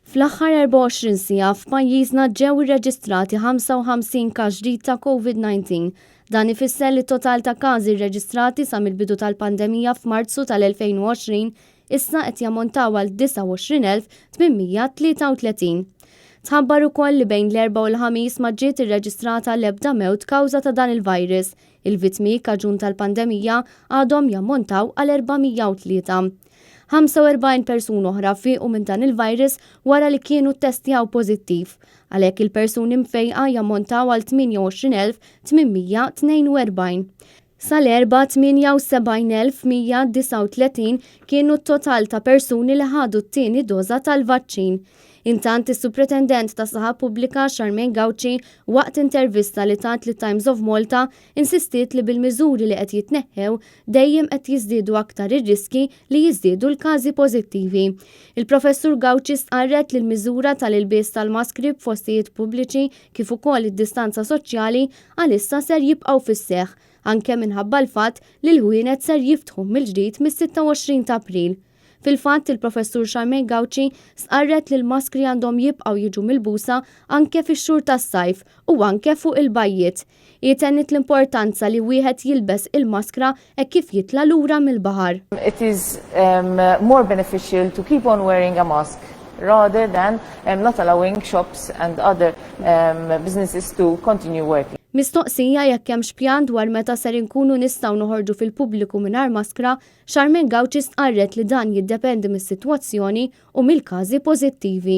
Fl-aħħar 24 siegħa f'pajjiżna ġew irreġistrati 55 każ ġdid ta' Covid-19. Dan ifisser li t-total ta' każi rreġistrati sa mill-bidu tal-pandemija f'Marzu tal-2020 issa qed jammontaw għal 29,833. Tħabbar ukoll li bejn l-Erbgħa u l-Ħamis ma ġiet irreġistrata l-ebda mewt kawża ta' dan il-virus. Il-vittmi kaġun tal-pandemija għadhom jammontaw għal 403. 45 persuna oħra fiequ minn dan il-virus wara li kienu ttestjaw pożittiv. Għalhekk il-persuni mfejqa jammontaw għal 28,842. Sal-Erbgħa 78,139 kienu t-total ta' persuni li ħadu t-tieni doża tal-vaċċin. Intant is-Supretendent tas-Saħħa Pubblika Charmaine Gauci waqt intervista li tat lit-Times of Malta insistiet li bil-miżuri li qed jitneħħew dejjem qed jiżdiedu aktar ir-riskji li jiżdiedu l-każi pożittivi. Il-Professur Gauci stqarret li l-miżura tal-ilbies tal-maskri f'postijiet pubbliċi kif ukoll id-distanza soċjali għalissa ser jibqgħu fis-seħħ, anke minħabba l-fatt li l-ħwienet ser jiftħu mill-ġdid mis-26 ta' April. Fil-fatt, il-Professur Charmaine Gauci stqarret li l-maskri għandhom jibqgħu jiġu milbusa anke fix-xhur tas-sajf u anke fuq il-bajjiet. Hi tenniet l-importanza li wieħed jilbes il-maskra hekk kif jitla' lura mill-baħar. It is more beneficial to keep on wearing a mask rather than not allowing shops and other businesses to continue working. Mistoqsija jekk hemmx pjan dwar meta ser inkunu nistgħu noħorġu fil-pubbliku mingħajr maskra, Charmaine Gauci stqarret li dan jiddependi mis-sitwazzjoni u mill-każi pożittivi.